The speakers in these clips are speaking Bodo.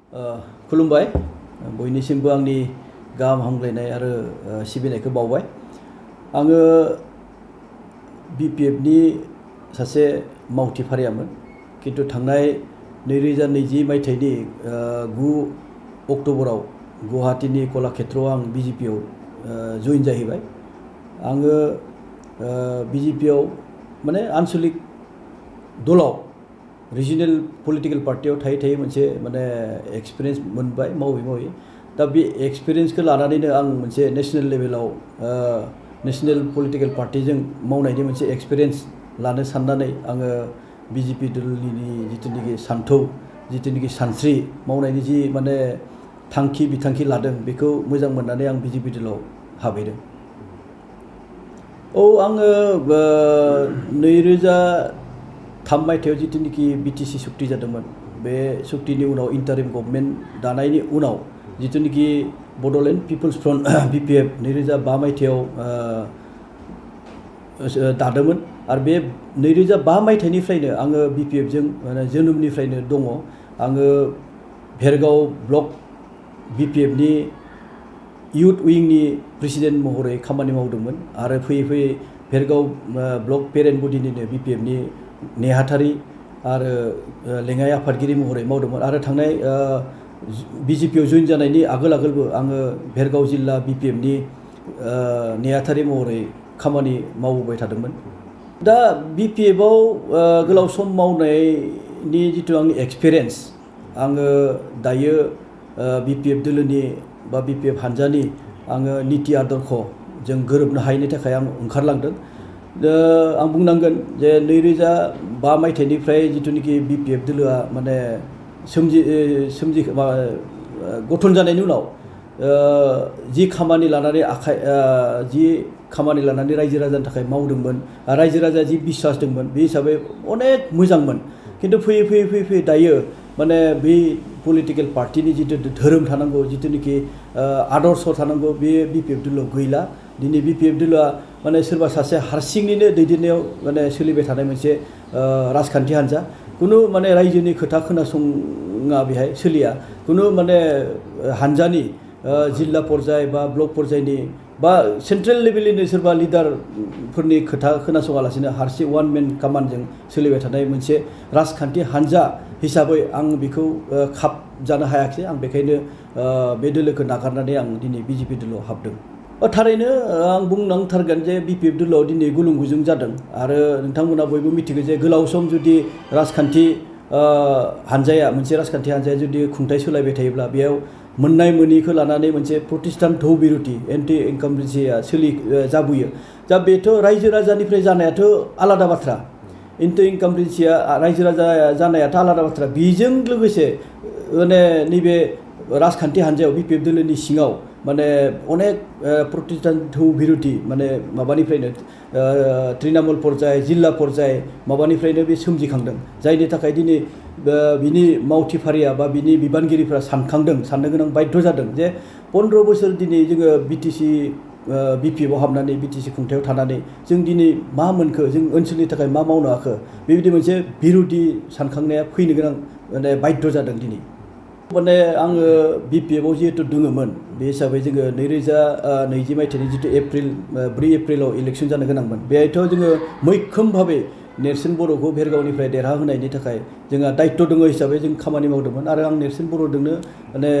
खुलुमबाय बयनिसिमबो आंनि गाहाम हामलायनाय आरो सिबिनायखौ बावबाय। आङो BPF नि सासे मावथिफारियामोन, किन्तु थांनाय 2020 मायथाइनि 9 अक्ट'बराव गुवाहाटीनि कलाक्षेत्रआव आं BJP आव जइन जाहैबाय। आङो BJP आव माने आन्चलिक दलाव रिजनेल पलिटिकल पार्टियाव थायै थायै मोनसे माने एक्सपिरियेन्स मोनबाय मावै दा बे एक्सपिरियेन्सखौ लानानैनो आं मोनसे नेशनेल लेभेलाव नेशनेल पलिटिकल पार्टिजों मावनायनि मोनसे एक्सपिरियेन्स लानो साननानै आङो BJP दलनि जिथुनिखि सान्थौ जिथुनिखि सानस्रि मावनायनि जि माने थांखि बिथांखि लादों बेखौ मोजां मोननानै आं BJP दलाव हाबहैदों। आङो 2003 मायथाइयाव जिथुनिखि BTC सुक्ति जादोंमोन, बे सुक्तिनि उनाव इन्टारिम गभर्नमेन्ट दानायनि उनाव जिथुनिखि बड'लेण्ड पिपल्स फ्रन्ट BPF 2005 मायथाइयाव दादोंमोन आरो बे 2005 मायथाइनिफ्रायनो आङो BPF जों जोनोमनिफ्रायनो दङ। आङो भेरगाव ब्लक BPF नि इयुथ उइंनि प्रेसिडेन्ट महरै खामानि मावदोंमोन आरो फैयै फैयै भेरगाव ब्लक पेरेन्ट बडिनिनो BPF नि नेहाथारि आरो लेङाइ आफादगिरि महरै मावदोंमोन आरो थांनाय BJP आव जइन जानायनि आगोलबो आङो भेरगाव जिल्ला BPF नि नेहाथारि महरै खामानि मावबोबाय थादोंमोन। दा BPF आव गोलाव सम मावनायनि जिथु आंनि एक्सपिरियेन्स, आङो दायो BPF दोलोनि बा BPF हान्जानि आङो निति आदर्श जों गोरोबनो हायैनि थाखाय आं ओंखारलांदों। आं बुंनांगोन जे 2005 मायथाइनिफ्राय जिथुनिखि BPF दोलोआ माने गठन जानायनि उनाव जि खामानि लानानै रायजो राजानि थाखाय मावदोंमोन, रायजो राजाया जि बिसास दंमोन, बे हिसाबै अनेक मोजांमोन। किन्तु फैयै दायो माने बै पलिटिकेल पार्टिनि जिथु धोरोम थानांगौ, जिथुनिखि आदर्श थानांगौ, बे BPF दोलोआव गैला। दिनै BPF दोलोआ माने सोरबा सासे हारसिङैनो दैदेननायाव माने सोलिबाय थानाय मोनसे राजखान्थि हान्जा। कुनु माने रायजोनि खोथा खोनासङा बेहाय सोलिया। कुनु माने हान्जानि जिल्ला पर्याय बा ब्लक पर्यायनि बा सेन्ट्रेल लेभेलनि सोरबा लिडारफोरनि खोथा खोनासङालासिनो हारसिं वान मेन कामान्डजों सोलिबाय थानाय मोनसे राजखान्थि हान्जा हिसाबै आं बेखौ खाब जानो हायाखिसै। आं बेखायनो बे दोलोखौ नागारनानै आं दिनै BJP दोलोआव हाबदों। थारैनो आं बुंनांथारगोन जे BPF दोलोआव दिनै गुलुं गुजुं जादों आरो नोंथांमोना बयबो मिथिगौ जे गोलाव सम जुदि राजखान्थि मोनसे राजखान्थि हान्जाया जुदि खुंथाय सोलायबाय थायोब्ला बेयाव मोननाय मोनिखौ लानानै मोनसे प्रतिष्ठान धौ बिरुटि एन्टि इनकामबेन्सिया जाबोयो। दा बेथ' रायजो राजानिफ्राय जानायाथ' आलादा बाथ्रा, एन्टि इनकामबेन्सिया रायजो राजा जानायाथ' आलादा बाथ्रा। बेजों लोगोसे माने नैबे राजखान्थि हान्जायाव BPF दोलोनि सिङाव माने अनेक प्रतिष्ठान धौ बिरुटि माने माबानिफ्रायनो तृणमूल पर्याय जिल्ला पर्याय माबानिफ्रायनो बे सोमजिखांदों, जायनि थाखाय दिनै बिनि मावथिफारिया बा बिनि बिबानगिरिफ्रा साननो गोनां बाध्य जादों जे 15 बोसोर दिनै जोङो BPF आव हाबनानै BTC खुंथायाव थानानै जों दिनै मा मोनखो, जों ओनसोलनि थाखाय मा मावनो हाखो, बेबायदि मोनसे बिरुटि सानखांनाया फैनो गोनां माने बाध्य जादों दिनै। माने आङो BPF आव जिहेतु दङमोन, बे हिसाबै जोङो 2020 मायथाइनि जितु 4 एप्रिलाव इलेक्सन जानो गोनांमोन, बेहायथ' जोङो मैखोम भाबै नेर्सोन बर'खौ भेरगावनिफ्राय देरहाहोनायनि थाखाय जोंहा दायित्व दङ हिसाबै जों खामानि मावदोंमोन आरो आं नेर्सोन बर'जोंनो माने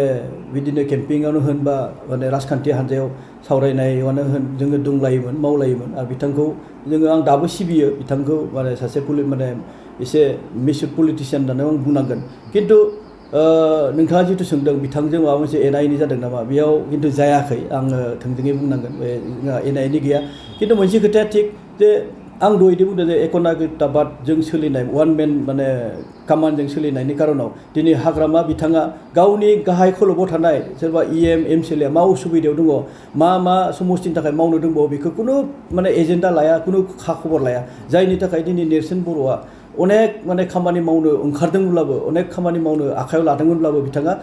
बिदिनो केम्पिंआवनो होन बा माने राजखान्थि हान्जायाव सावरायनायावनो होन जोङो दंलायोमोन मावलायोमोन आरो बिथांखौ आं दाबो सिबियो बिथांखौ, माने सासे माने एसे मेचुर पलिटिसियान होननानै आं बुंनांगोन। किन्तु नोंथाङा जितु सोंदों बिथांजों माबा मोनसे एना एनि जादों नामा, बेयाव किन्तु जायाखै, आङो थोंजोङै बुंनांगोन बे जोंहा एना एनि गैया। किन्तु मोनसे खोथाया थिग जे आं दहायनो बुंदों जे एकनायकताबादजों सोलिनाय वान मेन माने कामान्डजों सोलिनायनि कारनाव दिनै हाग्रामा बिथाङा गावनि गाहाय खलबाव थानाय सोरबा MCLA मा उसुबिदायाव दङ, मा समस्थिनि थाखाय मावनो दंबावो बेखौ कुनु माने एजेन्डा लाया, कुनु खा खबर लाया, जायनि थाखाय दिनै नेर्सोन बर'आ अनेक माने खामानि मावनो ओंखारदोंब्लाबो, अनेक खामानि मावनो आखायाव लादोंमोनब्लाबो बिथाङा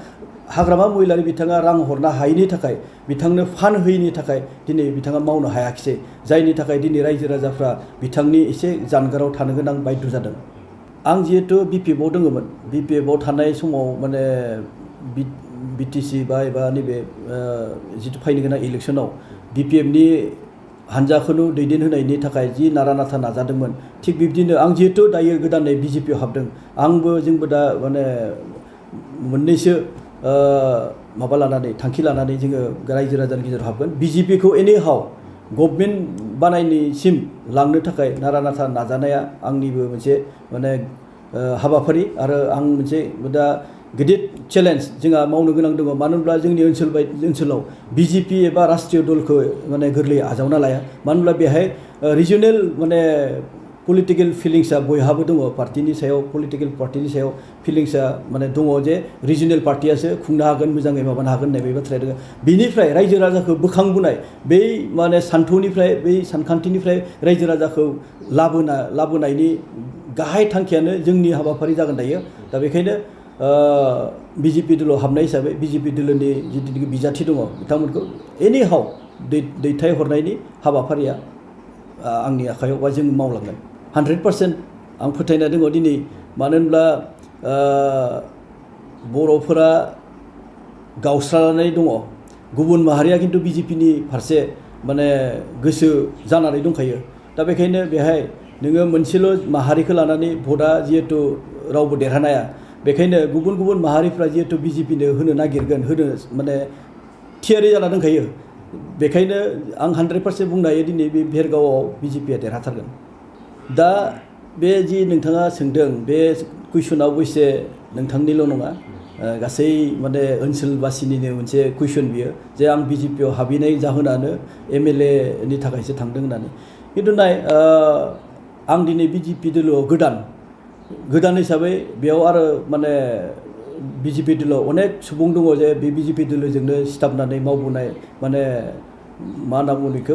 हाग्रामा महिलारि बिथाङा रां हरनो हायैनि थाखाय, बिथांनो फान्ड होयैनि थाखाय दिनै बिथाङा मावनो हायाखिसै, जायनि थाखाय दिनै रायजो राजाफ्रा बिथांनि एसे जानगाराव थानो गोनां बाध्य जादों। आं जिहेतु BPF आव दङमोन, BPF आव थानाय समाव माने बिटिसि बा एबा नैबे जिथु फैनो गोनां इलेक्सनाव बिपिएफनि हानजाखौनो दैदेनहोनायनि थाखाय जि नारा नाथा नाजादोंमोन थिग बिब्दिनो आं जिहेतु दायो गोदानै बिजेपियाव हाबदों जोंबो दा माने मोननैसो माबा लानानै थांखि लानानै जोङो रायजो राजानि गेजेराव हाबगोन बिजेपिखौ एनि हाउ गभर्नमेन्ट बानायनायसिम लांनो थाखाय नारा नाथा नाजानाया आंनिबो मोनसे माने हाबाफारि आरो आं मोनसे दा गिदिर चेलेन्ज जोंहा मावनो गोनां दङ मानो होनब्ला जोंनि ओनसोलाव बिजेपि एबा राष्ट्रीय दलखौ माने गोरलैयै आजावना लाया मानो होनब्ला बेहाय रिजनेल माने पलिटिकेल फिलिंसआ बयहाबो दङ पार्टिनि सायाव पलिटिकेल पार्टिनि सायाव फिलिंसआ माने दङ जे रिजनेल पार्टियासो खुंनो हागोन मोजाङै माबानो हागोन होननाय बे बाथ्राया दङ बिनिफ्राय रायजो राजाखौ बोखांबोनाय बै माने सान्थौनिफ्राय बै सानखान्थिनिफ्राय रायजो राजाखौ लाबोनायनि गाहाय थांखियानो जोंनि हाबाफारि जागोन दायो दा बेखायनो बिजेपि दलाव हाबनाय हिसाबै बिजेपि दलनि जिथुनाखि बिजाथि दङ बिथांमोनखौ एनि हाउ दैथायहरनायनि हाबाफारिया आंनि आखायाव बा जों मावलांगोन 100% आं फोथायना दङ दिनै मानो होनब्ला बर'फोरा गावस्रानानै दङ गुबुन माहारिया खिन्थु बिजेपिनि फारसे माने गोसो जानानै दंखायो दा बेखायनो बेहाय नोङो मोनसेल' माहारिखौ लानानै भटआ जिहेतु रावबो देरहानाया बेखायनो गुबुन माहारिफ्रा जिहेतु बिजेपिनो होनो नागिरगोन होनो माने थियारि जाना दंखायो बेखायनो आं 100% बुंनो हायो दिनै बे भेरगावआव बिजेपिया देरहाथारगोन दा बे जि नोंथाङा सोंदों बे कुइसना अबयसे नोंथांनिल' नङा गासै माने ओनसोलबासिनिनो मोनसे कुइसन बियो जे आं बिजेपियाव हाबहैनाय जाहोनानो एमएलए नि थाखायसो थांदों होननानै खिन्थु नाय आं दिनै बिजेपि दोलोआव गोदान हिसाबै बेयाव आरो माने बिजेपि दोलोआव अनेक सुबुं दङ जे बे बिजेपि दोलोजोंनो सिथाबनानै मावबोनाय माने मा होनना बुङो बेखौ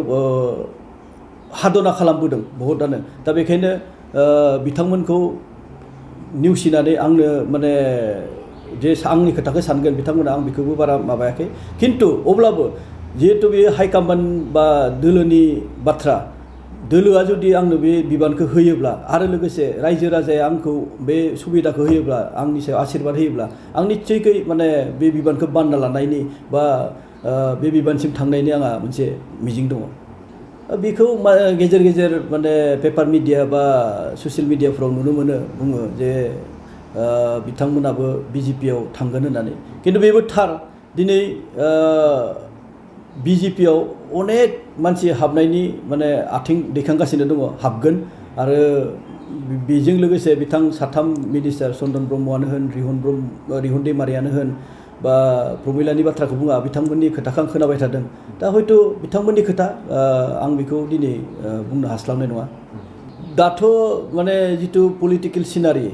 हादना खालामबोदों बहुतआनो दा बेखायनो बिथांमोनखौ नेवसिनानै आंनो माने जे आंनि खोथाखौ सानगोन बिथांमोना आं बेखौबो बारा माबायाखै खिन्थु अब्लाबो जिहेतु बे हाइकामान्ड बा दोलोनि बाथ्रा दोलोआ जुदि आंनो बे बिबानखौ होयोब्ला आरो लोगोसे रायजो राजाया आंखौ बे सुबिदाखौ होयोब्ला आंनि सायाव आशीर्बाद होयोब्ला आं निश्चयकै माने बे बिबानखौ बानना लानायनि बा बे बिबानसिम थांनायनि आंहा मोनसे मिजिं दङ बेखौ गेजेर माने पेपार मिडिया बा ससियेल मिडियाफ्राव नुनो मोनो बुङो जे बिथांमोनाबो बिजेपियाव थांगोन होननानै खिन्थु बेबो थार दिनै बिजेपियाव अनेक मानसि हाबनायनि माने आथिं दैखांगासिनो दङ हाबगोन आरो बेजों लोगोसे बिथां साथाम मिनिस्टार चन्दन ब्रह्मआनो होन रिहुन दैमारियानो होन बा प्रमिलानि बाथ्राखौ बुङा बिथांमोननि खोथाखौ आं खोनाबाय थादों दा हयथ' बिथांमोननि खोथा आं बेखौ दिनै बुंनो हास्लाबनाय नङा दाथ' माने जिथु पलिटिकेल सिनारि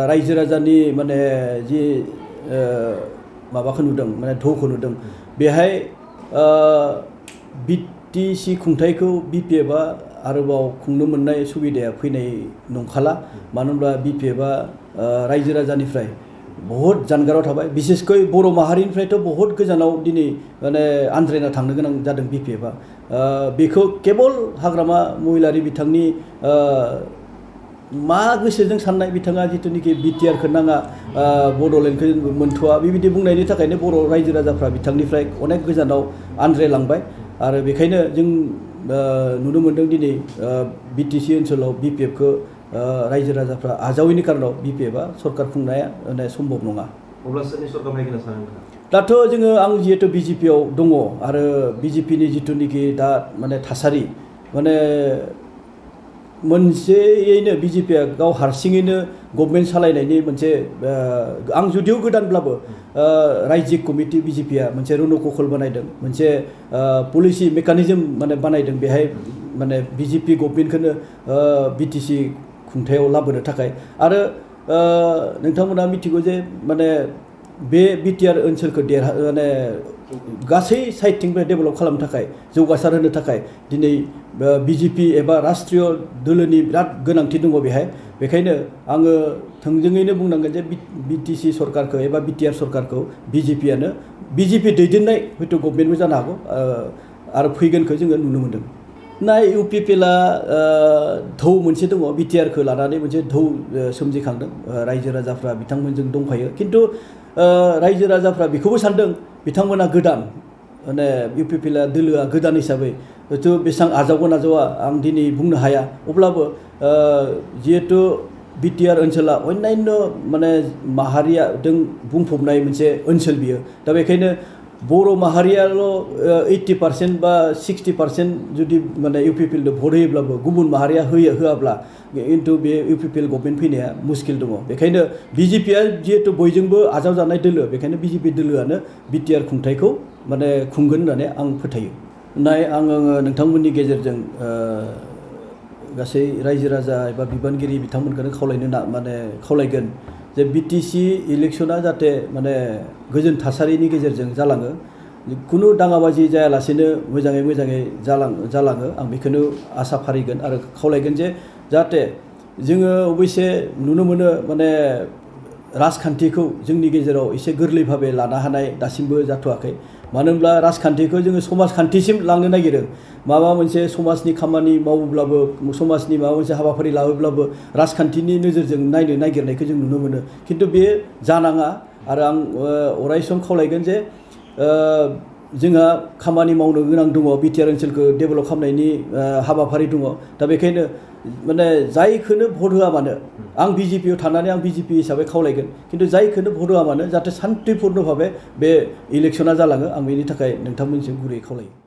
रायजो राजानि माने जि माबाखौ नुदों माने धौखौ नुदों बेहाय बिटिसि खुंथायखौ बिपिएफआ आरोबाव खुंनो मोननाय सुबिदाया फैनाय नंखाला मानो होनब्ला बिपिएफआ रायजो राजानिफ्राय बहुत जानगाराव थाबाय बिसेसकै बर' माहारिनिफ्रायथ' बहुत गोजानाव दिनै माने आनज्रायना थांनो गोनां जादों बिपिएफआ बेखौ केबल हाग्रामा महिलारि बिथांनि मा गोसोजों साननाय बिथाङा जिथुनिखि बिटिआरखौ नाङा बड'लेण्डखौ मोनथ'वा बेबायदि बुंनायनि थाखायनो बर' रायजो राजाफ्रा बिथांनिफ्राय अनेक गोजानाव आनज्रायलांबाय आरो बेखायनो जों नुनो मोन्दों दिनै बिटिसि ओनसोलाव बिपिएफखौ रायजो राजाफ्रा आजावैनि कारनाव बिपिएफआ सरकार खुंनाया माने सम्भब नङा अब्ला सोरनि सरकार फैगोन सानो नोंथाङा दाथ' जोङो आं जिहेतु बिजेपियाव दङ आरो बिजेपिनि जिथुनिखि दा माने थासारि माने मोनसेयैनो बिजेपिया गाव हारसिङैनो गभर्नमेन्ट सालायनायनि मोनसे आं जुदिও गोदानब्लाबो रायजिक कमिटि बिजेपिया मोनसे रनक'कल बानायदों मोनसे पलिसि मेकानिजम माने बानायदों बेहाय माने बिजेपि गभर्नमेन्टखौनो बिटिसि खुंथायाव लाबोनो थाखाय आरो नोंथांमोना मिथिगौ जे माने बे बिटिआर ओनसोलखौ माने गासै साइडथिंनिफ्राय डेभेलप खालामनो थाखाय जौगासार होनो थाखाय दिनै बिजेपि एबा राष्ट्रीय दोलोनि बिराद गोनांथि दङ बेहाय बेखायनो आङो थोंजोङैनो बुंनांगोन जे बिटिसि सरकारखौ एबा बिटिआर सरकारखौ बिजेपियानो बिजेपि दैदेननाय हयथ' गभर्नमेन्टबो जानो हागौ आरो फैगोनखौ जोङो नुनो मोन्दों ना इउपिपिएलआ धौ मोनसे दङ बिटिआरखौ लानानै मोनसे धौ सोमजिखांदों रायजो राजाफ्रा बिथांमोनजों दंफायो खिन्थु रायजो राजाफ्रा बेखौबो सानदों बिथांमोना गोदान माने इउपिपिएलआ दोलोआ गोदान हिसाबै हयथ' बेसेबां आजावगोन आजावा आं दिनै बुंनो हाया अब्लाबो जिहेतु बिटिआर ओनसोला अन्यान्य माने माहारियाजों बुंफबनाय मोनसे ओनसोल बियो दा बेखायनो बर' माहारियाल' 80% बा 60% जुदि माने इउपिपिएलनो भट होयोब्लाबो गुबुन माहारिया होआब्ला खिन्थु बे इउपिपिएल गभर्नमेन्ट फैनाया मुस्किल दङ बेखायनो बिजेपिआ जिहेतु बयजोंबो आजावजानाय दोलो बेखायनो बिजेपि दोलोआनो बिटिआर खुंथायखौ माने खुंगोन होननानै आं फोथायो आङो नोंथांमोननि गेजेरजों गासै रायजो राजा एबा बिबानगिरि बिथांमोनखौनो खावलायगोन जे बिटिसि इलेक्शना जाहाथे माने गोजोन थासारिनि गेजेरजों जालाङो खुनु दाङाबाजि जायालासेनो मोजाङै जालाङो आं बेखौनो आसा फारिगोन आरो खावलायगोन जे जाहाथे जोङो अबयसे नुनो मोनो माने राजखान्थिखौ जोंनि गेजेराव एसे गोरलै भाबै लानो हानाय दासिमबो जाथ'वाखै मानो होनब्ला राजखान्थिखौ जोङो समाजखान्थिसिम लांनो नागिरो माबा मोनसे समाजनि खामानि मावोब्लाबो समाजनि माबा मोनसे हाबाफारि लाबोब्लाबो राजखान्थिनि नोजोरजों नायनो नागिरनायखौ जों नुनो मोनो खिन्थु बे जानाङा आरो आं अराय सम खावलायगोन जे जोंहा खामानि मावनो गोनां दङ बिटिआर ओनसोलखौ डेभेलप खालामनायनि हाबाफारि दङ दा बेखायनो माने जायखौनो भट होआ मानो आं बिजेपिआव थानानै आं बिजेपि हिसाबै खावलायगोन खिन्थु जायखौनो भट होआ मानो जाहाथे सान्तिपुर्ण भाबै बे इलेक्शना जालाङो आं बेनि थाखाय नोंथांमोननिसिम गुरैयै खावलायो